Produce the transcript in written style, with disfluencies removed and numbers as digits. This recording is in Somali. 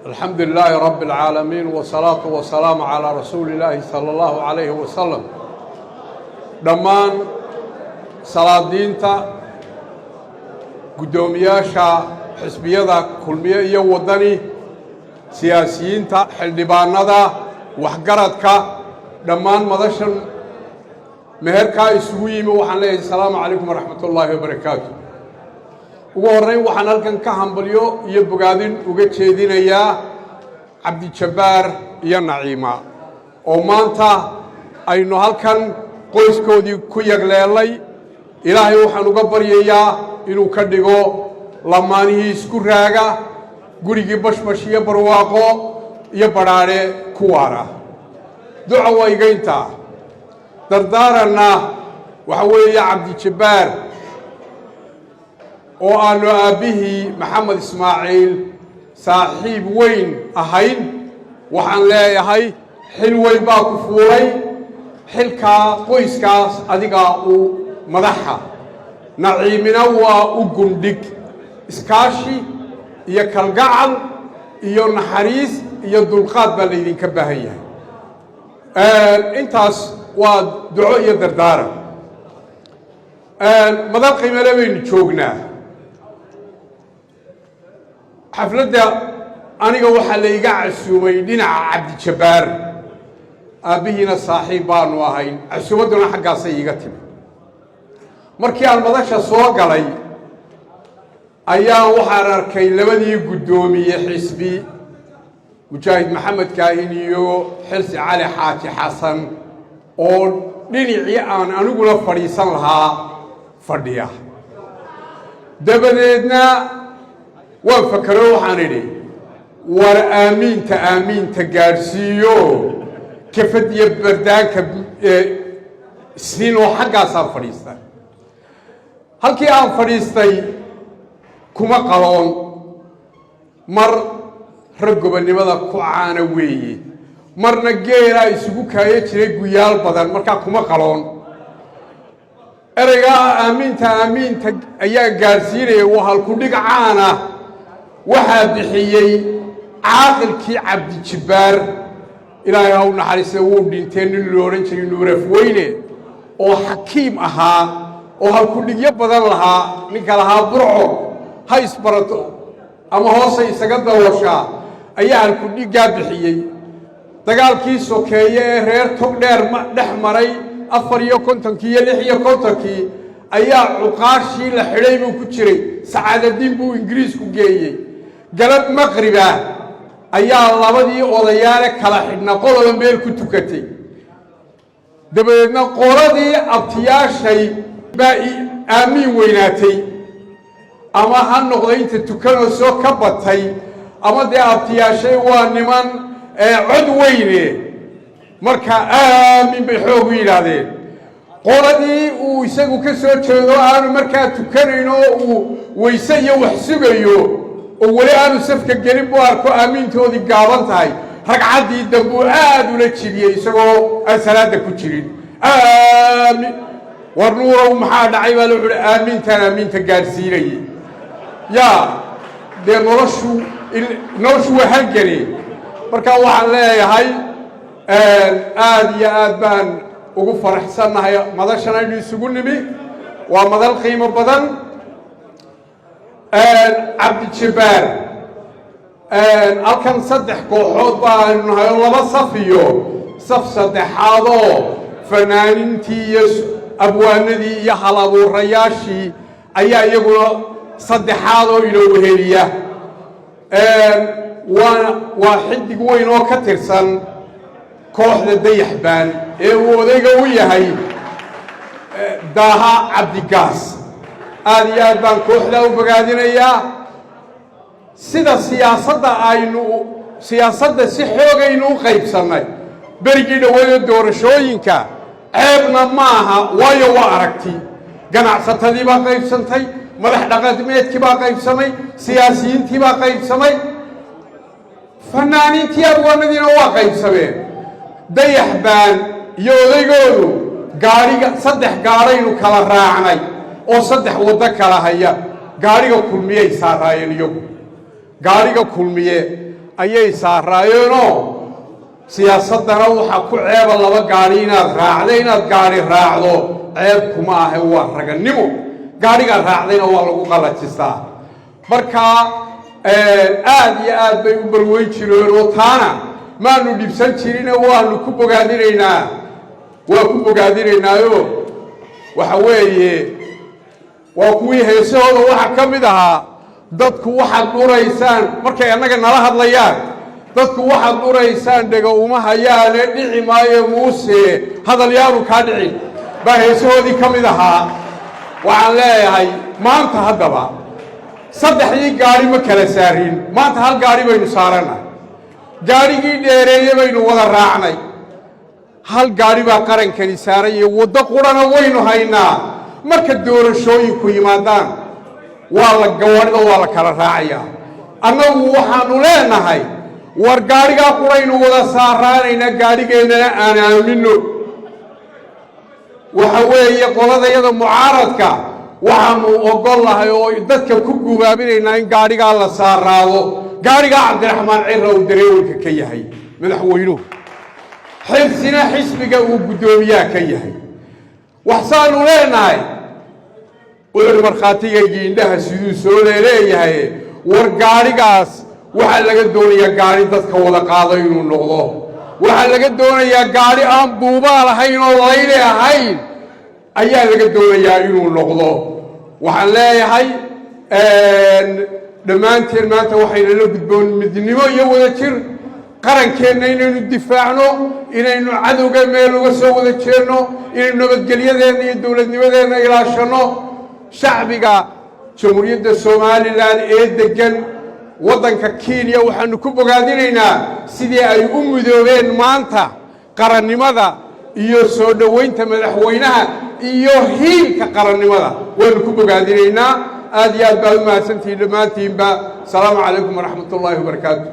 الحمد لله رب العالمين، والصلاة والسلام على رسول الله صلى الله عليه وسلم. Dhammaan salaadiinta, guddoomiyaasha xisbiyada Kulmiye iyo Waddani, siyaasiyiinta, xildhibaanada, waxgaradka, dhammaan madashan meherkaa isugu yimi, waxaan leeyahay: asalaamu calaykum waraxmat ullaahi wabarakaatu. Ugu horrayn, waxaan halkan ka hambalyo iyo bogaadin uga jeedinayaa Cabdijabbaar iyo Naciima oo maanta aynu halkan qoyskoodii ku yagleelay. Ilaahay waxaan uga baryayaa inuu ka dhigo lamaanihii isku raaga, gurigii bashbash iyo barwaaqo iyo badhaadhe ku waara. Duca waa igayntaa. Dardaaranna waxa weeye, Cabdijabbaar oo aanu aabbihii Maxamed Ismaaciil saaxiib weyn ahayn, waxaan leeyahay: xil weyn baa ku fuulay. Xilkaa qoyskaas adigaa uu madaxa, Naciimina waa u gundhig. Iskaashi iyo kalgacal iyo naxariis iyo dulqaad baa laydinka baahan yahay. Intaas waa duco iyo dardaaran. Madal qiimale baynu joognaa. Xafladda aniga waxaa la iga casuumay dhinaca Cabdijabbaar, aabbihiina saaxiib baanu ahayn. Casuumadduna xaggaasay iiga timi. Markii aan madasha soo galay ayaa waxaan arkay labadii guddoomiye xisbi, Mujaahid Maxamed Kaahin iyo Xirsi Cali Xaaji Xasan, oo dhinacii aan aniguna fadhiisan lahaa fadhiya. Dabadeedna waan fakero, waxaan idhi: war aamiinta, aamiinta gaadhsiiyo, kafad iyo bardaanka siinoo xaggaasaan fadhiistay. Halkii aan fadhiistay kuma qaloon. Mar rag gobonnimada ku caana weeye, marna geelaa isugu kaayo jiray guyaal badan, markaa kuma qaloon. Ereygaa aamiinta, aamiinta ayaan gaadhsiinaya, waa halkudhig caana. Waxaa bixiyey caaqilkii Cabdijibbaar, Ilaahay ha u naxariista, wuu dhintee, nin lo odhan jiray Nuurafweyne oo xakiim ahaa oo halkudhigyo badan lahaa. Ninka lahaa "Burco ha isbarato ama hoosay isaga dabooshaa" ayaa halkudhiggaa bixiyey. Dagaalkii sokeeye ee reer Togdheer dhex maray 54-kii iyo 56-kii ayaa cuqaashii la xidhay buu ku jiray. Sacaadadiin buu Ingiriisku geeyey. Galab maqriba ayaa labadii odayaale kala xidhna qoloba meel ku tukatay. Dabadeedna qoladii abtiyaashay baa aamiin weynaatay, ama ha noqda inta tukanoo soo ka batay, ama dee abtiyaashay waa niman cod weyne, marka aamin bay xoog u yidhaahdeen. Qoladii uu isagu ka soo jeedo aanu markaa tukanayn oo uu weyse iyo wax sugayo oo weli aanu safka gelin buu arko aamiintoodii gaaban tahay. Ragcaddii dambuu aad ula jibiyey isagoo aan salaadda ku jirin: aamin. War Nuurow, maxaa dhacay? Baa la wuxu uhi: aamintaan aamiinta gaadhsiinayay. Yaa dee noloshu waa halgane. Marka waxaan leeyahay, aad iyo aad baan ugu faraxsannahay madashan aynu isugu nimi. Waa madal qiimo badan. Cabdijabbaar, halkan saddex kooxood baanu nahay oo laba saf iyo saf saddexaadoo fanaanintii iyo abwaanadii iyo halabuurayaashii ayaa iyaguna saddexaadoo inoo weheliya. Waa xidig weyn oo ka tirsan kooxda Dayaxbaan ee uu odayga u yahay Daaha Cabdigaas. Aad iyo aad baan kooxdaa u bogaadinayaa. Sida siyaasadda aynu siyaasadda si xoogaynu u qaybsannay berigii dhoweydo doorashooyinka, ceebna ma aha, waayo waa aragti. Ganacsatadii baa qaybsantay, madax dhaqameedkii baa qaybsamay, siyaasiyiintii baa qaybsamay, fanaaniintii, abwaanadiina waa qaybsameen. Dayaxbaan iyo odaygoodu gaadhiga, saddex gaadhaynu kala raacnay oo saddex waddo kala haya. Gaadhiga Kulmiyey saaraayeen iyagu, gaadhiga Kulmiye Ayay saaraayeenoo siyaasaddana waxaa ku ceeba laba gaadhi inaad raacda. Inaad gaadhi raacdo ceeb kuma ahe, waa ragannimo. Gaadhigaa raacdayna waa lagu qalajistaa. Marka aad iyo aad bay u balweyn jireen, oo taana maanu dhibsan jirine, waanu ku bogaadinaynaa, waa ku bogaadinaynaayo. Waxa weeye, waa kuwii heesahooda waxaa ka mid ahaa "Dadku waxaad dhuraysaan", markay annaga nala hadlayaan, "Dadku waxaad dhuraysaan dhega uma hayaane, dhici maayo Muuse, hadal yaanu kaa dhicin" baa heesahoodii ka mid ahaa. Waxaan leeyahay, maanta haddaba saddexdii gaadhi ma kala saarin. Maanta hal gaadhi baynu saarannay, gaadhigii dheereeye baynu wada raacnay. Hal gaadhi baa qarankani saaran iyo waddo qurana waynu haynaa. Marka doorashooyinku yimaadaan, waa la gawaadhida waa la kala raacayaa. Annagu waxaanu leenahay, war gaadhigaa quraynu wada saaraanaynaa, gaadhigeennana aan aamino. Waxa weeye, qoladayada mucaaradka waxaanu ogol lahay oo dadka ku gubaabinaynaa in gaadhigaa la saaraado, gaadhigaa Cabdiraxmaan Cira uu dareewalka ka yahay madaxweynuhu, Xirsina xisbiga uu guddoomiyaha ka yahay. Waxsaanu leenahay, wuxuuhi markhaatigaygii indhaha siduu soo leeleeyahay, war gaadhigaas waxaa laga doonayaa gaadhi dadka wada qaado inuu noqdo. Waxaa laga doonayaa gaadhi aan buubaa lahayn oo layle ahayn ayaa laga doonayaa inuu noqdo. Waxaan leeyahay, dhammaanteen maanta waxayna la gudboon midnimo iyo wada jir, qarankeenna inaynu difaacno, inaynu cadowga meel uga soo wada jeedno, inaynu nabadgelyadeenna iyo dowladnimadeenna ilaashanno. Shacbiga Jamhuuriyadda Somaliland ee deggan waddanka Kenya waxaanu ku bogaadinaynaa sidii ay u midoobeen maanta, qarannimada iyo soo dhoweynta madaxweynaha iyo hiilka qarannimada waanu ku bogaadinaynaa. Aad iyo aad baad u mahadsantihiin dhammaantiinba. Asalaamu calaykum waraxmat ullaahi wabarakaatu.